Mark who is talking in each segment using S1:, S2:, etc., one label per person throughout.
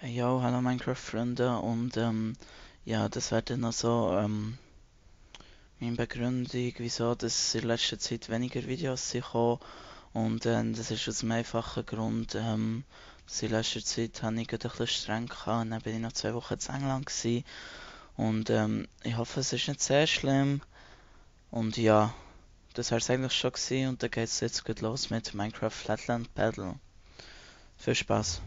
S1: Hey, yo, hallo Minecraft-Freunde und ja, das wäre dann noch so meine Begründung, wieso dass in letzter Zeit weniger Videos sind gekommen und das ist aus dem einfachen Grund, dass in letzter Zeit habe ich gerade ein bisschen streng gehabt und dann bin ich noch 2 Wochen in England gewesen und ich hoffe es ist nicht sehr schlimm und ja, das wäre es eigentlich schon gewesen und dann geht es jetzt gut los mit Minecraft Flatland Battle. Viel Spaß!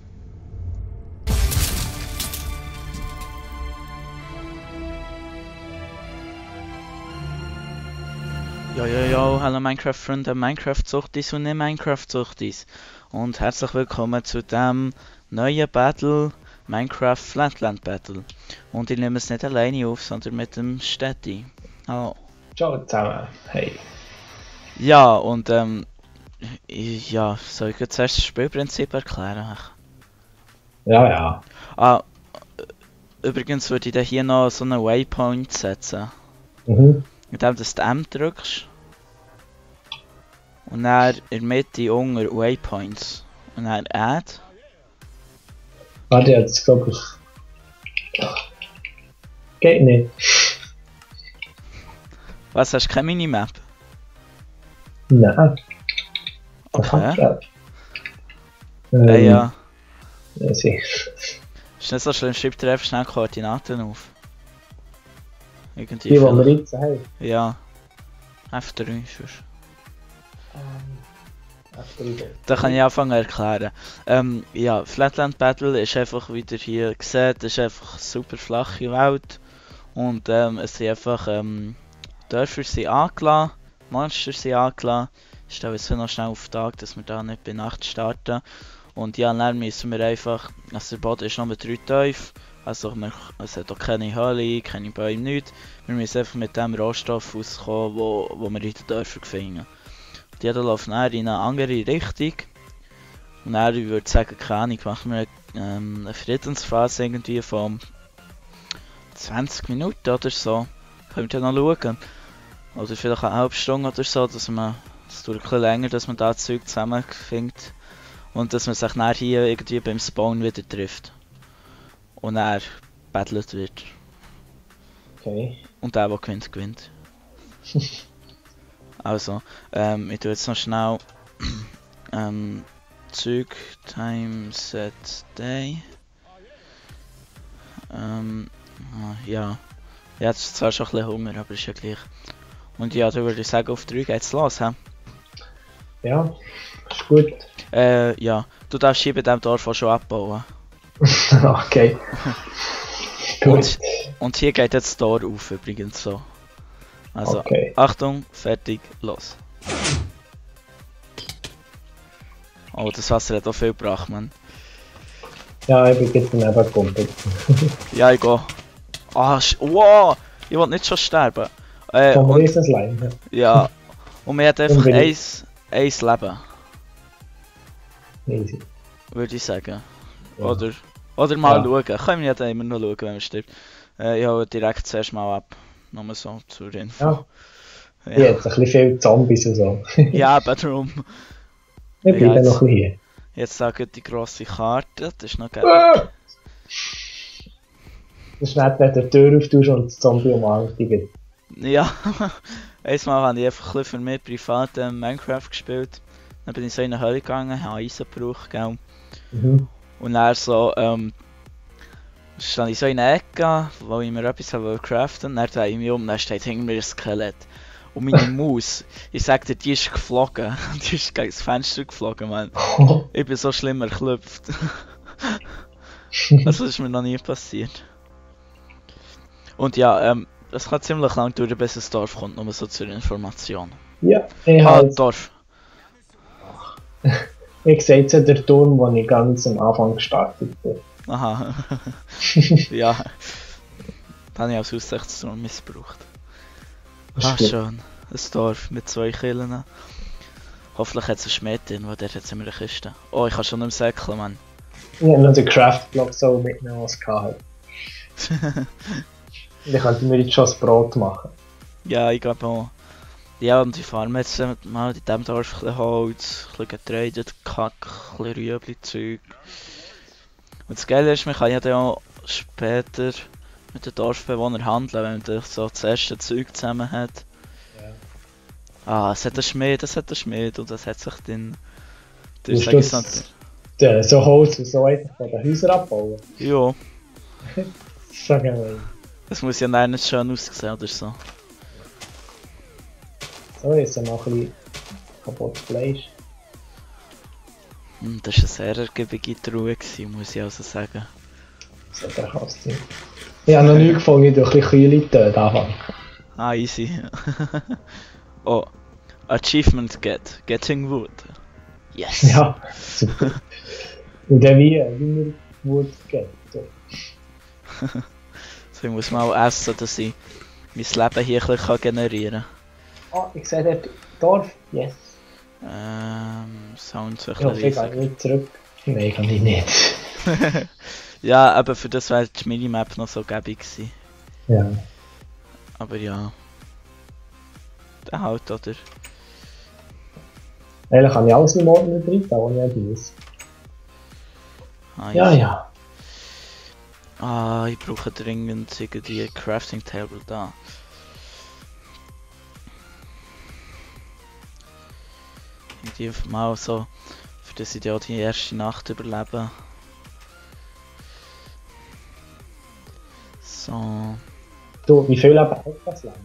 S1: Jo, jo, jo, hallo Minecraft-Freunde, Minecraft-Suchtis und nicht Minecraft-Suchtis. Und herzlich willkommen zu dem neuen Battle, Minecraft Flatland Battle. Und ich nehme es nicht alleine auf, sondern mit dem Städti. Hallo.
S2: Ciao zusammen, hey.
S1: Ja, und ja, soll ich jetzt zuerst das Spielprinzip erklären?
S2: Ja, ja.
S1: Ah, übrigens würde ich da hier noch so einen Waypoint setzen.
S2: Mhm.
S1: Indem du das M drückst. Und dann in der Mitte unter Waypoints. Und dann Add.
S2: Warte, jetzt glaube ich. Geht nicht.
S1: Was, hast du keine Minimap?
S2: Nein.
S1: Okay.
S2: Ja.
S1: Ja.
S2: Sie.
S1: Ist nicht so schlimm, schreib dir einfach schnell Koordinaten auf. Irgendwie
S2: Die, die wir
S1: vielleicht.
S2: jetzt haben.
S1: Ja. F3 sonst.
S2: F3.
S1: Da kann ich anfangen zu erklären. Ja, Flatland Battle ist einfach, wie ihr hier seht, ist einfach eine super flache Welt. Und es sind einfach Dörfer sind angelassen, Monster sind angelassen. Ich stelle jetzt noch schnell auf den Tag, dass wir da nicht bei Nacht starten. Und ja, dann müssen wir einfach, also der Boden ist nur 3 tief, also es hat auch keine Höhle, keine Bäume, nichts. Wir müssen einfach mit dem Rohstoff auskommen, wo wir in den Dörfern finden. Und jeder läuft dann in eine andere Richtung. Und dann, ich würde sagen, keine Ahnung, machen wir eine Friedensphase irgendwie von 20 Minuten oder so. Können wir dann noch schauen. Oder vielleicht eine halbe Stunde oder so, dass man, es dauert ein bisschen länger, dass man da Zeug zusammenfindet. Und dass man sich dann hier irgendwie beim Spawn wieder trifft. Und er battlet wird.
S2: Okay.
S1: Und der gewinnt, gewinnt. Also, ich tue jetzt noch schnell Zeug, Time, Set, Day. Ja. Ich habe zwar schon ein bisschen Hunger, aber ist ja gleich. Und ja, da würde ich sagen, auf 3 geht's los, hä?
S2: Ja, ist gut.
S1: Ja. Du darfst hier bei diesem Dorf auch schon abbauen.
S2: Okay. Gut.
S1: Und hier geht jetzt das Tor auf, übrigens so. Also,
S2: Okay.
S1: Achtung, fertig, los. Oh, das Wasser hat auch viel gebracht, man.
S2: Ja, ich bin jetzt daneben gekommen.
S1: Ja, ich gehe. Ah, wow! Ich will nicht schon sterben.
S2: Vom
S1: Und,
S2: Riesenslime.
S1: ja. Und wir haben einfach
S2: Und bin
S1: eins Leben,
S2: Easy.
S1: würde ich sagen.
S2: Ja.
S1: Oder mal
S2: Ja.
S1: schauen. Können wir ja dann immer noch schauen, wenn man stirbt. Ich hole direkt zuerst mal ab. Nur so zur Info.
S2: Ja.
S1: Ja,
S2: Jetzt ein bisschen viel Zombies und so.
S1: ja aber darum.
S2: Ich bleibe
S1: jetzt-
S2: noch ein bisschen hier.
S1: Jetzt sage ich die grosse Karte. Das ist noch geil.
S2: Ah! Das ist nicht, wenn du die Tür auftust und das Zombie umarmt dich.
S1: Ja, einmal habe ich einfach ein bisschen für mich privat Minecraft gespielt. Dann bin ich so in eine Höhle gegangen, habe Eisen gebraucht, gell.
S2: Mhm.
S1: Und dann so, stand ich so in einer Ecke, wo ich mir etwas craften wollte. Dann drehe ich mich um, dann steht hinter mir ein Skelett. Und meine Maus, ich sag dir, die ist geflogen. Die ist gegen das Fenster geflogen, Mann. Ich bin so schlimm erklüpft. Das ist mir noch nie passiert. Und ja, es kann ziemlich lang dauern, bis das Dorf kommt, nur so zur Information.
S2: Ja, ich
S1: Ah,
S2: habe
S1: Dorf.
S2: ich sehe jetzt den Turm, wo ich ganz am Anfang gestartet bin.
S1: Aha. Ja. Das habe ich als Aussichtsturm missbraucht.
S2: Ist
S1: Ah,
S2: gut.
S1: schön. Ein Dorf mit 2 Killen. Hoffentlich hat es einen Schmied drin, weil dort hat es immer eine Kiste. Oh, ich kann schon nicht mehr säckeln, Mann.
S2: Ich habe noch den Craft-Block so mitgenommen, was ich hatte. Und ich könnte mir jetzt schon das Brot machen.
S1: Ja, ich glaube auch. Ja, und ich farme jetzt mal in diesem Dorf ein bisschen Holz, ein bisschen Getreide, Kack, ein bisschen Rüebli-Zeug. Und das Geile ist, man kann ja dann auch später mit den Dorfbewohnern handeln, wenn man dann so das erste Zeug zusammen hat.
S2: Ja.
S1: Ah, es hat einen Schmied, es hat einen Schmied und das hat sich dann... Du
S2: Musst
S1: sagst
S2: du
S1: es
S2: so Holz und so einfach von den Häusern abbauen?
S1: ja,
S2: So gemein.
S1: es muss ja dann nicht schön aussehen oder so.
S2: So, jetzt haben wir noch ein bisschen kaputtes Fleisch.
S1: Das war eine sehr ergiebige Truhe, muss ich also sagen.
S2: So, der kann es sein. Ich habe noch nie gefunden, durch ein bisschen Kühle töten anfangen.
S1: Ah, easy. Oh, Achievement Getting Wood. Yes!
S2: Ja, super. Und dann wie er Wut geht. So.
S1: So, ich muss mal essen, dass ich mein Leben hier ein bisschen generieren
S2: Ah, ich sehe dort Dorf. Yes.
S1: kann. Sound so ein
S2: Ich hoffe, ich
S1: bisschen
S2: gehe nicht zurück. Nein, kann ich nicht.
S1: Ja, aber für das wäre die Minimap noch so gäbig gewesen.
S2: Ja.
S1: Aber ja. Der halt, oder?
S2: Eigentlich kann ich alles im Ordner drin, da wo ich nicht muss.
S1: Ah,
S2: Ja,
S1: easy.
S2: ja.
S1: Ah, ich brauche dringend irgendwie ein Crafting Table da. Irgendwie mal so, für das ich ja die erste Nacht überlebe. So.
S2: Du, wie viel Leben hat das Land?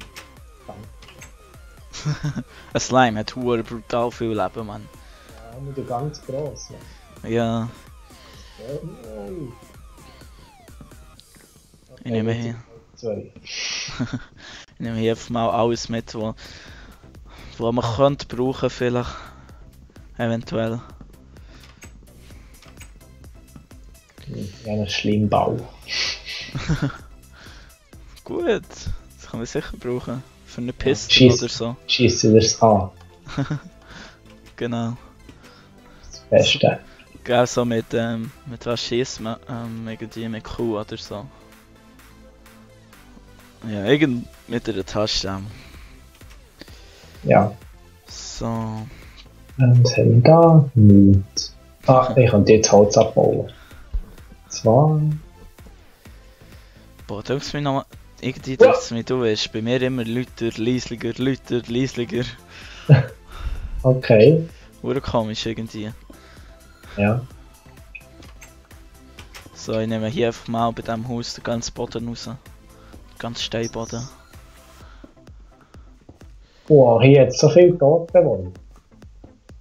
S1: Ein Slime hat hure brutal viel Leben, Mann.
S2: Ja, nur ganz gross. Ja.
S1: Ja,
S2: Oh.
S1: ich nehme hier.
S2: Sorry.
S1: Ich nehme hier einfach mal alles mit, wo man könnte brauchen vielleicht. Eventuell.
S2: Ja, einen Schlimmbau.
S1: Gut, das kann man sicher brauchen. Für eine Piste
S2: Schieß.
S1: oder so.
S2: Schießen wir es an.
S1: Genau.
S2: Das Beste.
S1: Gell, so mit was schießt man? Irgendwie mit Kuh oder so. Ja, irgend mit einer Taste.
S2: Ja.
S1: So.
S2: Und haben wir da nichts. Ah, ich kann jetzt Holz abbauen. Zwei.
S1: Boah, du mir noch. Irgendwie denkt es mir, du weißt, bei mir immer lauter, leisliger.
S2: Okay.
S1: Ur komisch irgendwie.
S2: Ja.
S1: So, ich nehme hier einfach mal bei diesem Haus den ganzen Boden raus. Den ganzen Steinboden.
S2: Wow, hier hat es so viele Dorfbewohner.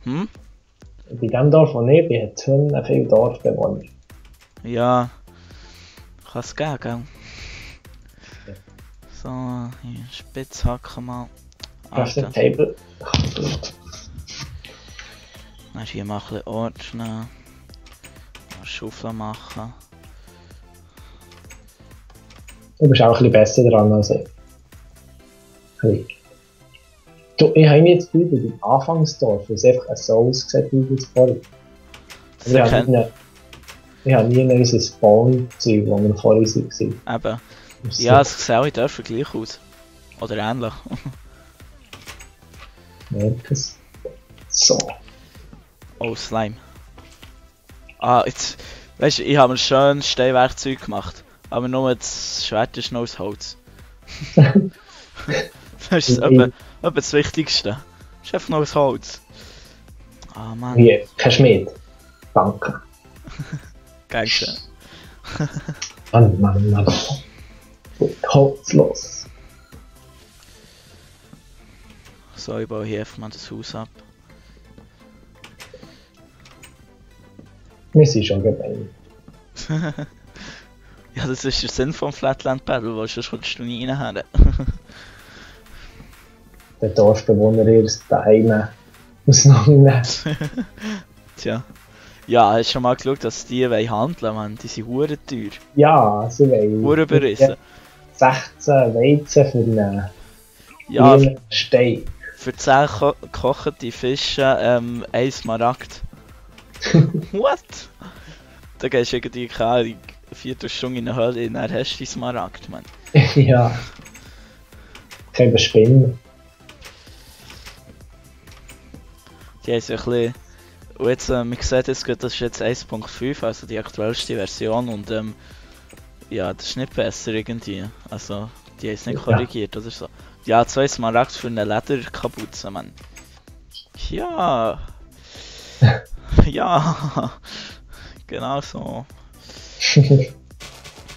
S1: Hm?
S2: Bei dem Dorf, wo ich bin, hat es viele Dorfbewohner.
S1: Ja. Kann es geben, gell? So, hier Spitzhacken mal.
S2: Crafting
S1: Alter.
S2: Table.
S1: Dann hier mal ein bisschen ordnen. Mal Schaufel machen.
S2: Du bist auch ein bisschen besser dran als ich. Ein bisschen. Du, ich habe mich jetzt bei dem Anfangsdorf, weil es einfach so aussieht wie das vorhin.
S1: Das
S2: Ich habe
S1: erkennt,
S2: nie unser Spawn-Zeug, wo wir vorhin waren.
S1: eben. Ja, es sieht auch in Dörfern gleich aus. Oder ähnlich.
S2: Merk es. So.
S1: Oh, Slime. Ah, jetzt. Weißt du, ich habe mir schön Steinwerkzeug gemacht. Aber nur das Schwert ist noch aus Holz. Das ist etwa das Wichtigste. Das ist einfach noch aus Holz. Ah, Mann.
S2: Wie? Kein Schmied. Danke.
S1: Gangster.
S2: Mann. Holzlos.
S1: So, ich baue hier einfach mal das Haus ab.
S2: Wir sind schon gemein.
S1: Ja, das ist der Sinn vom Flatland Battle, weil sonst kommst du nie rein.
S2: Der Dorfbewohner ist daheim auseinandernehmen.
S1: Tja. Ja, hast du schon mal geschaut, dass die handeln, man? Die sind hure teuer.
S2: Ja, sie wollen.
S1: Hure berissen.
S2: 16 Weizen für einen
S1: Ja,
S2: Stein.
S1: für 10 gekochte Fische, 1 Smaragd. What? Da gehst du irgendwie keine Ahnung, 4 Stunden in eine Höhle, dann hast du die Smaragd, man.
S2: Ja. Ich kann überspinnen.
S1: Die haben sich ein bisschen Und jetzt, man sieht jetzt gerade, das ist jetzt 1.5, also die aktuellste Version und ja, das ist nicht besser irgendwie. Also, die haben es nicht korrigiert oder so. Ja, 2 Smaragd für eine Lederkapuze, Mann. Ja. Ja. Genau so.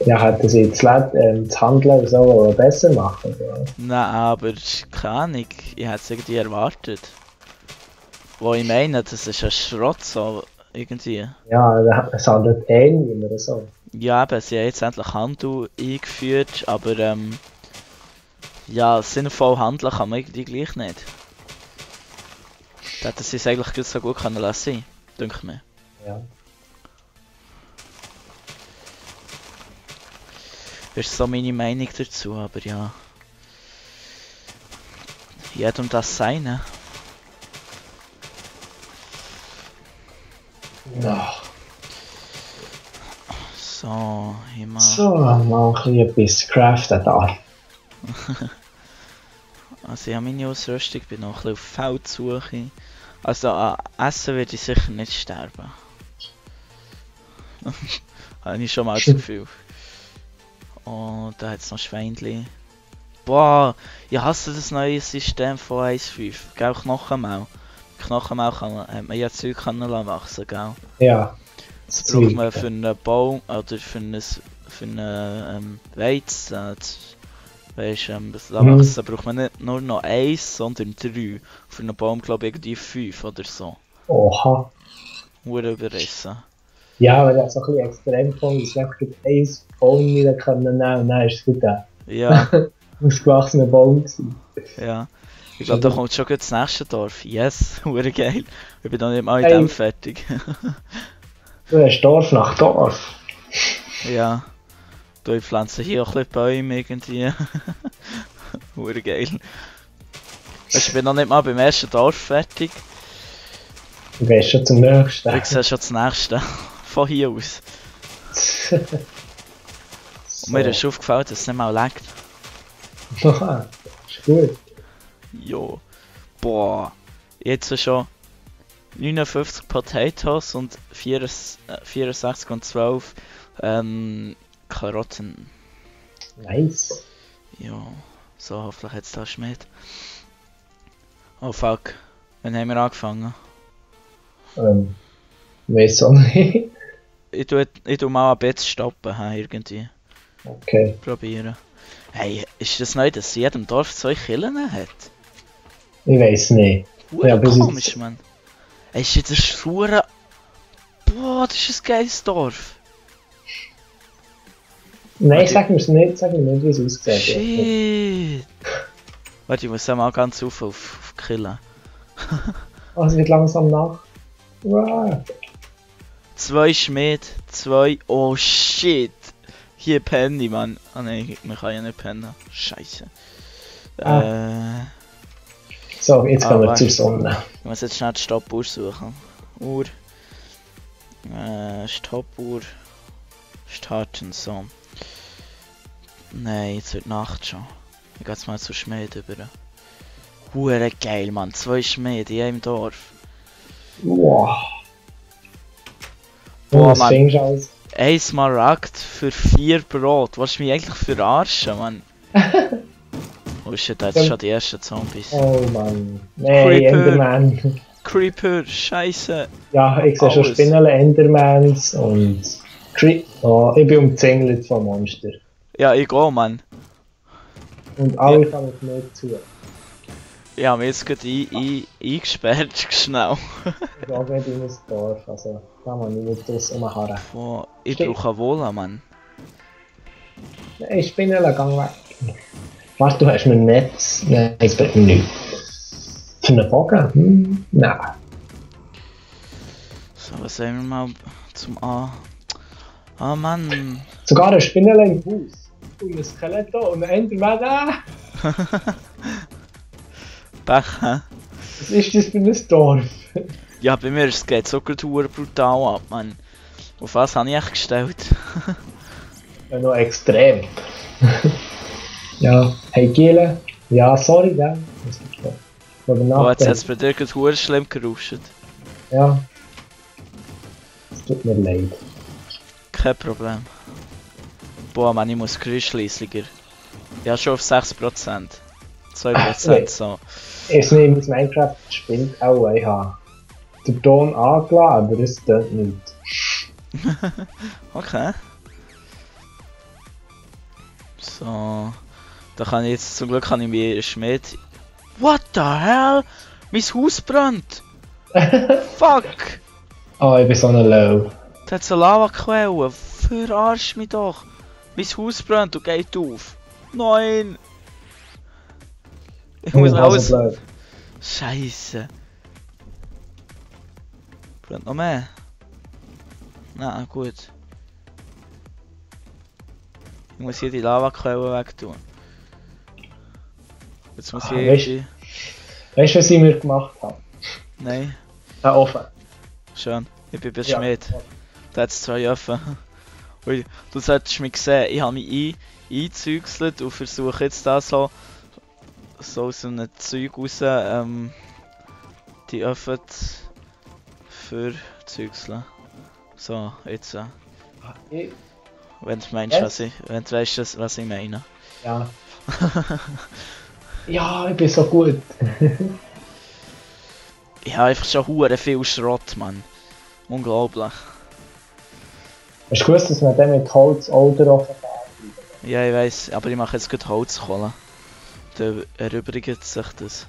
S2: Ja, hätten sie jetzt das Handeln so besser machen sollen?
S1: Nein, aber keine Ahnung, ich hätte es irgendwie erwartet. Wo ich meine, das ist ein Schrott so, irgendwie.
S2: Ja, es handelt ähnlich oder so.
S1: Ja, eben, sie haben jetzt endlich Handel eingeführt, aber ja, sinnvoll handeln kann man irgendwie gleich nicht. Da hätten sie es eigentlich gut so gut können lassen, denke mir.
S2: Ja.
S1: Das ist so meine Meinung dazu, aber ja. Jedem das seine.
S2: Ja.
S1: So, immer.
S2: So, noch ein bisschen craften da.
S1: Also ich habe meine Ausrüstung, bin noch ein bisschen auf Feldsuche. Also an Essen werde ich sicher nicht sterben. Habe ich schon mal das Gefühl. Und da hat es noch Schweinchen. Boah, ich hasse das neue System von 1.5. Gell, Knochenmau. Knochenmau hat man ja Zeug wachsen, gell?
S2: Ja.
S1: Das braucht man für einen Baum oder für einen Weiz. Weißt du, das wachsen braucht man nicht nur noch 1, sondern 3. Für einen Baum glaube ich irgendwie 5 oder so.
S2: Oha.
S1: Hure überrissen.
S2: Ja, aber das ist so ein bisschen extrem gefunden, dass wir einfach einen Baum nicht nehmen können und dann ist es gut.
S1: Ja.
S2: Ausgewachsener Baum gewesen.
S1: Ja. Ich glaube, da kommt schon gut das nächste Dorf. Yes, hure geil. Ich bin noch nicht mal in dem fertig.
S2: Du hast Dorf nach Dorf.
S1: Ja. Du pflanzen hier auch ein bisschen Bäume irgendwie. Hure geil. Ich bin noch nicht mal beim ersten Dorf fertig.
S2: Du gehst schon zum nächsten.
S1: Ich sehe schon das nächste. Von hier aus.
S2: So.
S1: Und mir ist aufgefallen, dass es nicht mal leckt.
S2: Aha, ist gut.
S1: Jo. Boah. Jetzt schon 59 Potatoes und 64 und 12 Karotten.
S2: Nice.
S1: Ja. So, hoffentlich jetzt da Schmied. Oh fuck. Wann haben wir angefangen?
S2: Weiss auch nicht.
S1: Ich tu mal ein Bett stoppen, irgendwie.
S2: Okay.
S1: Probieren. Hey, ist das neu, dass jedem Dorf 2 Killen hat?
S2: Ich weiss nicht.
S1: Ja,
S2: aber
S1: komisch, Mann. Hey, ist jetzt ein Schwurer. Boah, das ist ein geiles Dorf.
S2: Nein, sag mir nicht, wie es aussieht.
S1: Shit. Warte, ich muss mal ganz auf Killen.
S2: Oh, es wird langsam nach. Wow.
S1: 2 Schmied, 2. Oh shit. Hier Penny, Mann. Ah nein, man kann ja nicht pennen. Scheiße.
S2: So, jetzt gehen wir zur Sonne.
S1: Ich muss jetzt schnell die Stoppuhr suchen. Uhr. Stoppuhr. Starten, so. Nein, jetzt wird Nacht schon. Ich geh jetzt mal zu Schmied über. Hure geil, Mann. 2 Schmied in einem Dorf.
S2: Wow.
S1: Boah,
S2: was
S1: Mann.
S2: findest du alles?
S1: 1 Smaragd für 4 Brot. Was du mich eigentlich verarschen, Mann? Oh shit, da ist schon die ersten Zombies.
S2: Oh Mann. Nein,
S1: Creeper.
S2: Enderman.
S1: Creeper, Scheiße.
S2: Ja, ich sehe schon
S1: Alles.
S2: Spinnen, Endermans und oh, ich bin umzingelt von Monster.
S1: Ja, ich auch, Mann.
S2: Und alle fangen nicht zu.
S1: Ich habe mich jetzt gerade eingesperrt, schnell.
S2: Ich gehe gerade in das Dorf, also da muss ich nicht draus rumharren.
S1: Boah, ich brauche Wohler, Mann.
S2: Nein, Spinnen, gang weg. Warte, du hast mir ein Netz. Nein, es bringt mir nichts. Für einen Bogen? Nein.
S1: So, was haben wir mal zum A? Ah, Mann.
S2: Sogar ein Spinnele im Haus. Und ein Skelett und ein Enderman da.
S1: Pech, hä?
S2: Was ist das für ein Dorf?
S1: Ja, bei mir geht es so gerade brutal ab, Mann. Auf was habe ich echt gestellt?
S2: Ja, noch extrem. Ja, hey Giele. Ja, sorry, gell?
S1: Oh, jetzt hat es bei dir gerade schlimm geruscht.
S2: Ja, tut mir leid.
S1: Kein Problem. Boah, Mann, ich muss geräuschleisiger. Ja, schon auf 6%. 2%
S2: Nee.
S1: so.
S2: Ist nicht, mein Minecraft spielt auch, ich habe den Ton angelassen, aber es tönt nicht.
S1: Okay. So. Da kann ich jetzt, zum Glück kann ich mir Schmied. What the hell? Mein Haus brennt! Fuck!
S2: Oh, ich bin so eine Low.
S1: Da hat eine Lavaquelle. Verarsch mich doch! Mein Haus brennt und geht auf. Nein! Ich muss alles.
S2: So blöd.
S1: Scheiße. Brennt noch mehr? Na gut. Ich muss hier die Lavaquelle wegtun. Jetzt muss ich irgendwie.
S2: Weißt du, was ich mir gemacht habe?
S1: Nein,
S2: Ein Ofen.
S1: schön. Ich bin bei
S2: Ja.
S1: Schmied. Da hat es 2 Öfen. Ui, du solltest mich sehen. Ich habe mich eingezügselt und versuche jetzt da so aus einem Zeug raus die Öfen für zügseln. So, jetzt.
S2: Ich,
S1: Wenn du meinst,
S2: Yes.
S1: wenn du weißt, was ich meine.
S2: ja. Ja, ich bin so gut.
S1: Ich habe einfach schon hure viel Schrott, Mann. Unglaublich.
S2: Hast du gewusst, dass man den mit Holz oder Ofen kann?
S1: Ja, ich weiß, aber ich mache jetzt gerade Holzkohle. Dann erübrigt sich das.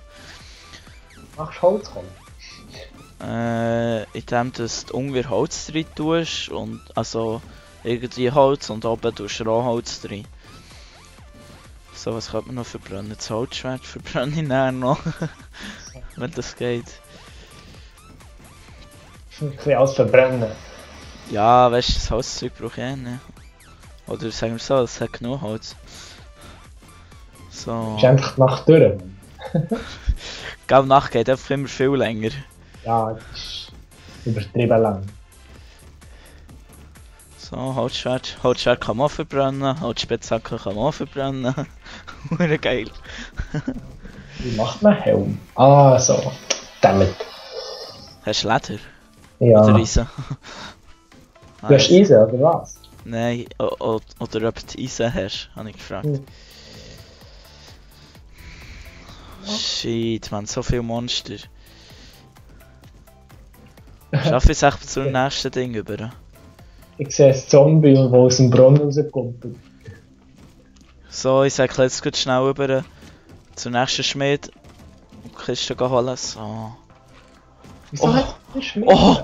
S2: Machst du Holzkohle?
S1: Indem du ungefähr Holz drin tust und also irgendwie Holz und oben tust du Rohholz drin. So, was könnte man noch verbrennen? Das Holzschwert verbrenne ich nachher noch. Wenn das geht.
S2: Ein bisschen alles verbrennen.
S1: Ja, weißt du, das Holzzeug brauche ich eh nicht. Oder sagen wir so, es hat genug Holz. So.
S2: Ist endlich die Nacht durch.
S1: Gell, Nacht geht einfach immer viel länger.
S2: Ja, das ist übertrieben lang.
S1: So, Holzschwert. Holzschwert kann man auch verbrennen, Holzspitzhacke kann man auch verbrennen. Hure geil.
S2: Wie macht man Helm? Ah, so. Damit.
S1: Hast du Leder?
S2: Ja.
S1: Oder Eisen?
S2: Du hast Eisen, oder was?
S1: Nein, oder ob du Eisen hast, habe ich gefragt.
S2: Hm.
S1: Shit, man, so viele Monster. Schaffe ich es echt zum nächsten Ding über?
S2: Ich sehe ein Zombie, der aus dem Brunnen rauskommt.
S1: So, ich sage jetzt gut schnell über zum nächsten Schmied und die Kiste holen. So.
S2: Wieso
S1: Oh.
S2: hat der Schmied?
S1: Oh!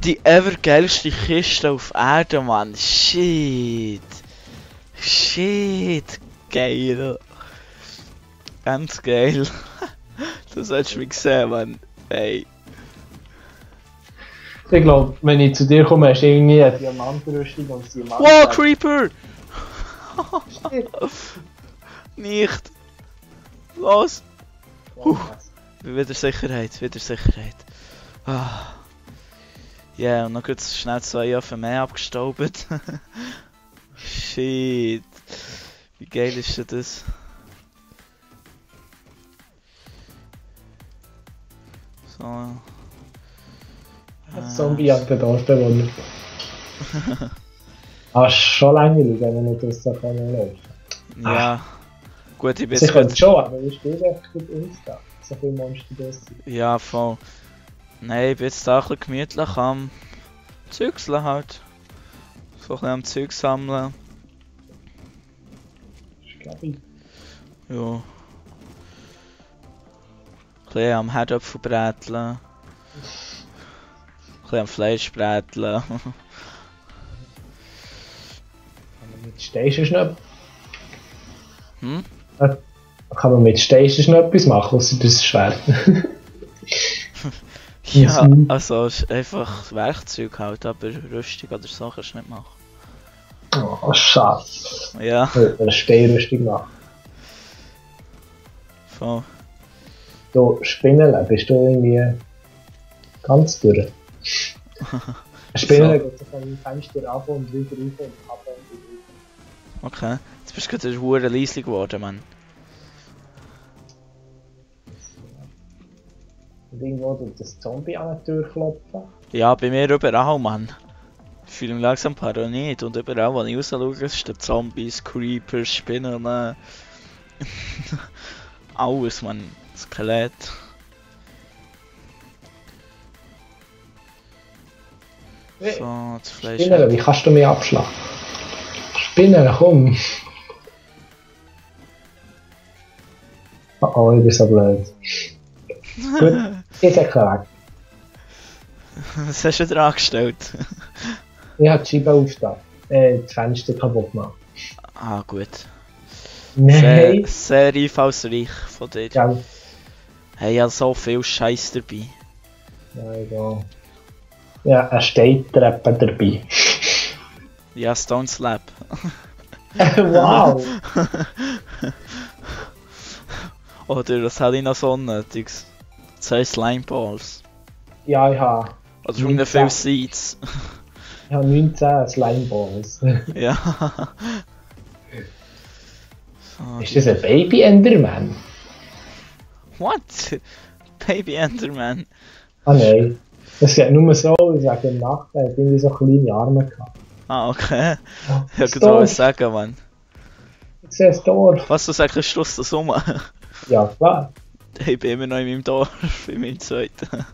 S1: Die ever geilste Kiste auf Erde, Mann. Shit. Shit. Geil. Ganz geil. Das solltest du mich sehen, Mann. Ey.
S2: Ich glaube, wenn ich zu dir komme, hast du irgendwie eine Diamantrüstung und Diamant.
S1: Wow, Creeper! Nicht. Los. Wieder Sicherheit, wieder Sicherheit. Ah. Ja, yeah, und noch kurz schnell 2 Jahre mehr abgestaubt. Shit. Wie geil ist denn das? So.
S2: Ein Zombie hat den Dorfbewohner. Ah, schon langweilig, wenn man nicht aus der Kanne läuft.
S1: Ja. Gut, ich bin
S2: Sie
S1: jetzt
S2: können
S1: gut.
S2: schon, aber ich spiele echt gut Insta. So viele Monster da sind.
S1: Ja, voll. Nein, ich bin jetzt da ein bisschen gemütlich am Zeugsle halt. So ein bisschen am Zeug sammeln.
S2: Ich glaube, ich.
S1: Ja. Ein bisschen am Herdöpfel bräteln. Ein bisschen am Fleisch bräteln.
S2: Kann man mit Steinen schon
S1: Hm?
S2: Kann man mit Steinen schon etwas machen, außer das Schwert?
S1: Ja, also es ist einfach Werkzeug halt, aber Rüstung oder so kannst du nicht machen.
S2: Oh, schade.
S1: Ja,
S2: Ich würde eine Steinrüstung machen.
S1: voll.
S2: Du, Spinnele, bist du irgendwie ganz durch? Eine Spinnele geht so vom Fenster ab und wieder rauf und ab und wieder rauf.
S1: Okay. Jetzt bist du gerade hure leislich geworden, Mann.
S2: Und irgendwo tut das Zombie an der Tür klopfen.
S1: Ja, bei mir überall, Mann. Ich fühle mich langsam paranoid und überall, wo ich raus schaue, stehen Zombies, Creepers, Spinnen, alles, Mann. Skelett. So, das Fleisch.
S2: Spinnen, wie kannst du mich abschlagen? Spinnen, komm! Oh, ich bin so blöd. Gut, jetzt ist er weg.
S1: Was hast du dran gestellt?
S2: Ich habe die Scheibe aufgetan. Das Fenster kaputt gemacht.
S1: Ah, gut.
S2: Nein!
S1: Sehr einfallsreich von dir.
S2: Ja,
S1: Hey, ich habe so viel Scheiß dabei.
S2: ja, egal. Ja, eine Steittreppe dabei.
S1: Ja, Stone Slab.
S2: Wow!
S1: Oder was habe ich noch so nötiges? 2 Slime Balls.
S2: Ja, ich habe
S1: Oder schon viele Seeds.
S2: 19 Slimeballs.
S1: Ja. So,
S2: Ist das ein Baby-Enderman?
S1: what? Baby Enderman.
S2: Ah nein. Das geht nur so, ich sage im Nacht, er hat irgendwie so kleine Arme gehabt.
S1: Ah, okay. Ich
S2: Das
S1: kann was
S2: Dorf.
S1: sagen, Mann.
S2: Ich sehe das Dorf.
S1: Was du sagst, Schluss das um.
S2: Ja, klar.
S1: Ich bin immer noch in meinem Dorf, in meinem zweiten.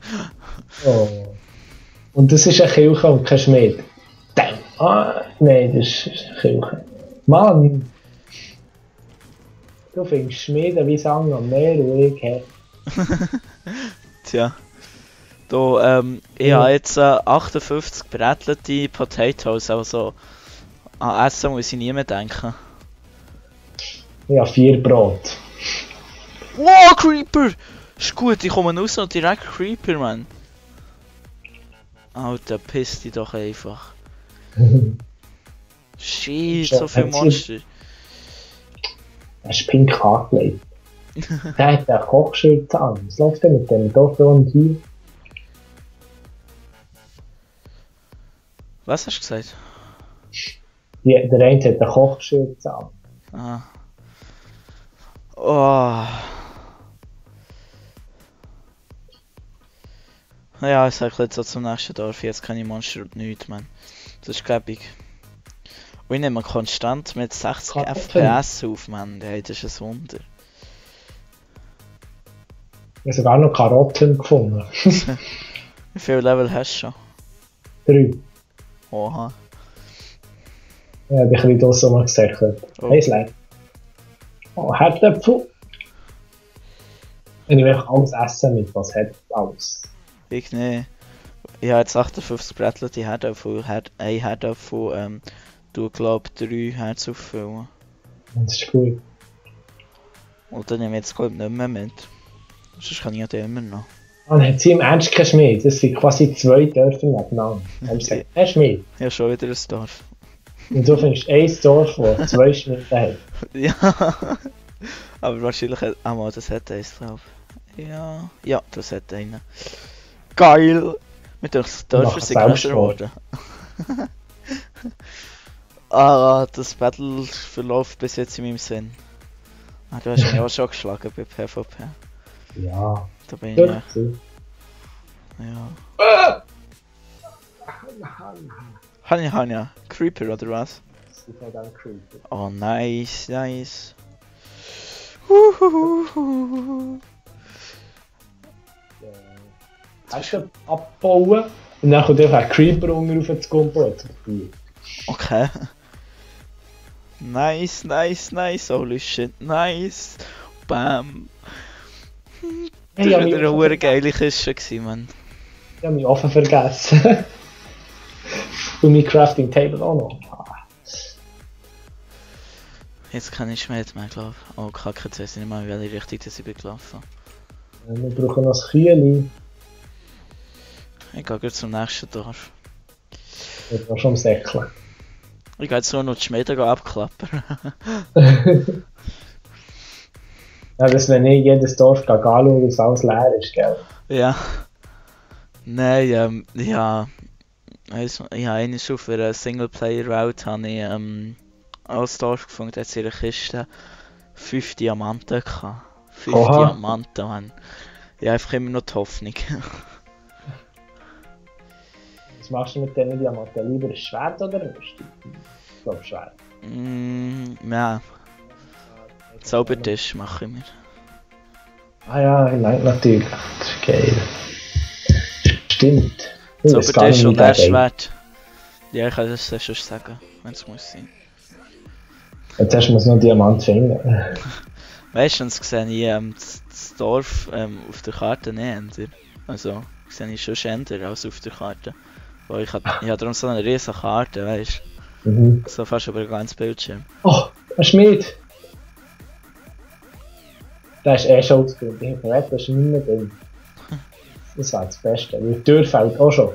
S2: Oh. Und das ist eine Kirche und kein Schmied. Damn. Ah, nein, das ist eine Kirche. Mann! Du findest Schmiede wie Sang am Meer und ich hä?
S1: Tja. Da, ich habe jetzt 58 brätelte Potatoes, also an Essen muss ich nie mehr denken.
S2: Ich habe 4 Brot.
S1: Wow, Creeper! Ist gut, ich komme raus und direkt Creeper, Mann. Alter, piss dich doch einfach. Shit, so viele Monster.
S2: Er ist pink angelegt. Der hat eine Kochschild an. Was läuft denn mit dem Dorf und hier?
S1: Was hast du gesagt?
S2: Der eine hat eine Kochschild an.
S1: Ah. Oh. Ja, ich sag jetzt so zum nächsten Dorf, jetzt keine Monster und nichts, man. Das ist gäbig. Und ich nehme konstant mit 60
S2: Kartoffeln.
S1: FPS auf, man. Hey, das ist ein Wunder.
S2: Ich habe sogar noch Karotten gefunden.
S1: Wie viele Level hast du schon?
S2: 3.
S1: Oha.
S2: Ja, ich habe ein bisschen draussen mal gesagt.
S1: Oh.
S2: Hey, Slime. Oh, Herdöpfel. Ich nehme einfach alles Essen mit, was hat alles.
S1: Ich nicht. Ich habe jetzt 58 Brettchen, die Herdöpfel, ein Herdöpfel, du glaub 3 Herz auffüllen.
S2: Das ist gut.
S1: Und dann nehme ich jetzt glaub nicht mehr mit. Sonst kann ich ja den immer noch.
S2: Dann hat sie im Ernst keinen Schmied. Das sind quasi 2 Dörfer nebeneinander. Dann haben sie gesagt, ein Schmied.
S1: Ja, schon wieder ein Dorf.
S2: Und du findest ein Dorf, das 2 Schmiede hat.
S1: Ja. Aber wahrscheinlich hat... Ah, mal, das hat eins drauf. Ja. Ja, das hat einen. Geil! Mit den Dörfern sind grösser geworden. Ah, das Battle verläuft bis jetzt in meinem Sinn. Ah, du hast mich auch schon geschlagen bei PvP.
S2: Ja.
S1: Da bin ich
S2: Gut.
S1: ja. Ja. Hanja. Creeper oder was?
S2: Das ist halt auch creepy.
S1: Oh, nice. Huhuhuhu.
S2: Hast du abbauen und dann kommt einfach ein Creeper unten auf das Kumpel.
S1: Okay. Nice. Holy shit, nice. Bam. Das
S2: Hey,
S1: war wieder eine hure geile Kiste gewesen, Mann.
S2: Ich habe mich offen vergessen. Und mein Crafting Table auch noch.
S1: Jetzt kann ich mehr, glaube ich. Oh, kacke, jetzt weiss ich nicht mal, in welche Richtung das ich bin gelaufen.
S2: Wir brauchen noch das Kühli.
S1: Ich gehe gleich zum nächsten Dorf.
S2: Ich bin schon am Säckeln.
S1: Ich gehe jetzt nur noch die Schmiede abklappern.
S2: Ja, dass wenn ich jedes Dorf anschaue, dass alles leer ist, gell?
S1: Ja. Nein, ja. Ich habe einmal auf einer Singleplayer-Welt als Dorf gefunden, da hat sie in der Kiste 5 Diamanten gehabt. 5
S2: Oha.
S1: Diamanten, Mann. Ja, einfach immer noch die Hoffnung.
S2: Was machst du mit denen Diamanten? Lieber ein Schwert oder ein Rüstung? Ich glaube Schwert.
S1: Ja, Zaubertisch mache ich mir.
S2: Ah ja, nein, natürlich. Das ist geil. Stimmt.
S1: Zaubertisch und ein Schwert. Ja, ich kann das schon sagen, wenn es muss sein.
S2: Jetzt hast du noch einen Diamant finden.
S1: Meistens sehe ich das Dorf auf der Karte nicht. Also sehe ich schon schänder als auf der Karte. Weil ich habe darum so eine riesige Karte, weißt du?
S2: Mhm.
S1: So fast über ein ganzes Bildschirm.
S2: Oh, ein Schmied! Der ist eh schon ausgebildet. Ich habe das ist nicht mehr drin. Das wäre das Beste. Die Tür fällt auch schon.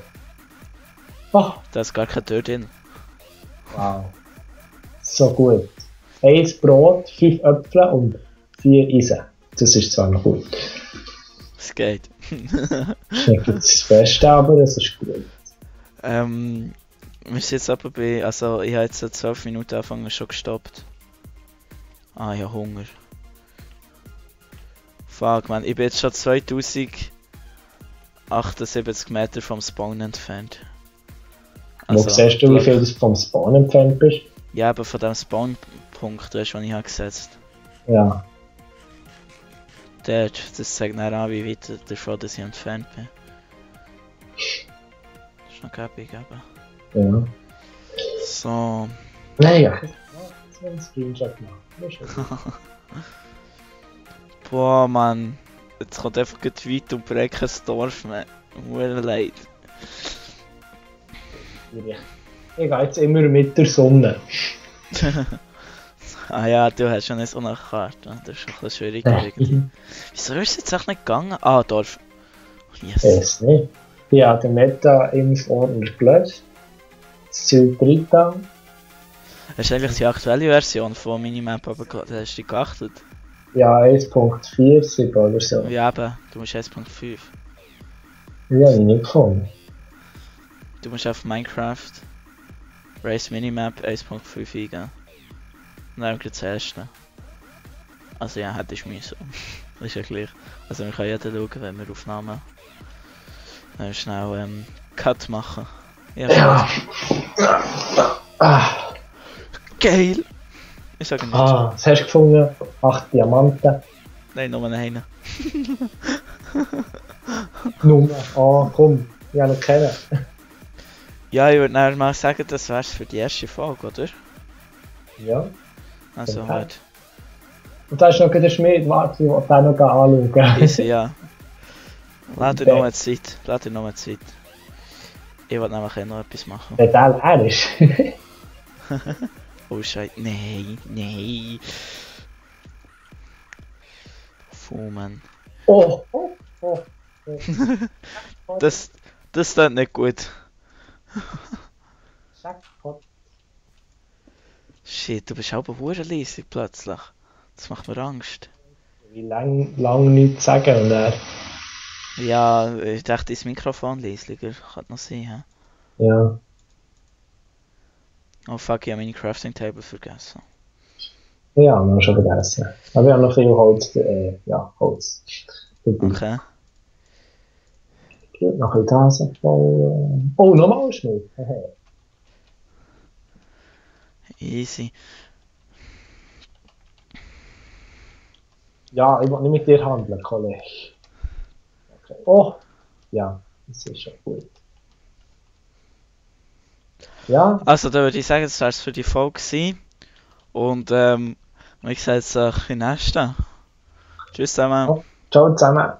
S2: Oh,
S1: Da ist gar keine Tür drin.
S2: wow. So gut. 1 Brot, 5 Äpfel und 4 Eisen. Das ist zwar noch gut.
S1: Es geht.
S2: Das ist nicht das Beste, aber das ist gut.
S1: Wir sind jetzt aber bei. Also, ich habe jetzt seit 12 Minuten angefangen schon gestoppt. Ah, ja, Hunger. Fuck, man, ich bin jetzt schon 2078 Meter vom Spawn entfernt.
S2: Wo siehst du, wie viel du vom Spawn entfernt bist?
S1: Ja, aber von dem Spawnpunkt, den ich habe gesetzt.
S2: Ja.
S1: Dort, das zeigt dann an, wie weit davon dass ich entfernt bin. Das ist noch gäbig, aber.
S2: Ja.
S1: So.
S2: Nein, ja. Ich habe einen Screenshot gemacht. Das ist okay.
S1: Boah, Mann. Jetzt kommt einfach weit und breckt ein Dorf, man. Mir leid.
S2: Ich gehe jetzt immer mit der Sonne.
S1: Ah ja, du hast schon nicht so eine Karte. Das ist schon ein bisschen schwieriger irgendwie. Wieso ist es jetzt auch nicht gegangen? Ah, Dorf. Yes.
S2: Weiß nicht. Ja, der Meta im Ordner gelöst. Das Ziel 3 dann.
S1: Das ist eigentlich die aktuelle Version von Minimap, aber hast du die geachtet?
S2: Ja, 1.47 oder so.
S1: Ja, eben. Du musst 1.5.
S2: Ja, ich nicht gefunden.
S1: Du musst auf Minecraft Race Minimap 1.5 eingeben. Und dann gleich das erste. Also ja, hätte ich müssen. Das ist ja gleich. Also wir können jeder schauen, wenn wir Aufnahmen schnell Cut machen. Ja.
S2: Ah,
S1: Geil! Ich sage nicht.
S2: was hast du gefunden? 8 Diamanten.
S1: Nein, nur einen.
S2: Nummer. Ah, komm. Ich habe ihn kennen.
S1: Ja, ich würde dann mal sagen, das wär's für die erste Folge, oder?
S2: Ja.
S1: Also
S2: Okay.
S1: halt.
S2: Und da ist noch der Schmied. Warte, ich will den noch anschauen.
S1: Easy, ja. Lass dir noch mal Zeit. Ich will nämlich noch etwas machen.
S2: Wenn der leer ist.
S1: Oh Scheiße. Nein. Puh, Mann.
S2: Oh.
S1: Das tut nicht gut.
S2: Jackpot.
S1: Shit, du bist auch leisig plötzlich. Das macht mir Angst.
S2: Wie lang nichts sagen und er.
S1: Ja, ich dachte, das Mikrofon leisiger. Kann noch sein, hä?
S2: Ja.
S1: Oh fuck, ich habe meine Crafting Table vergessen.
S2: Ja, wir haben schon vergessen. Aber wir haben noch viel Holz. Holz.
S1: Okay.
S2: Gut, noch ein Tasse voll. Oh, nochmal ein Schmied.
S1: Easy.
S2: Ja, ich will nicht mit dir handeln, Kollege. Okay. Oh, ja, das ist schon gut. Ja,
S1: Also, da würde ich sagen, das wär's für die Folge gewesen. Und, wie gesagt, in der nächsten. Tschüss zusammen.
S2: ciao zusammen.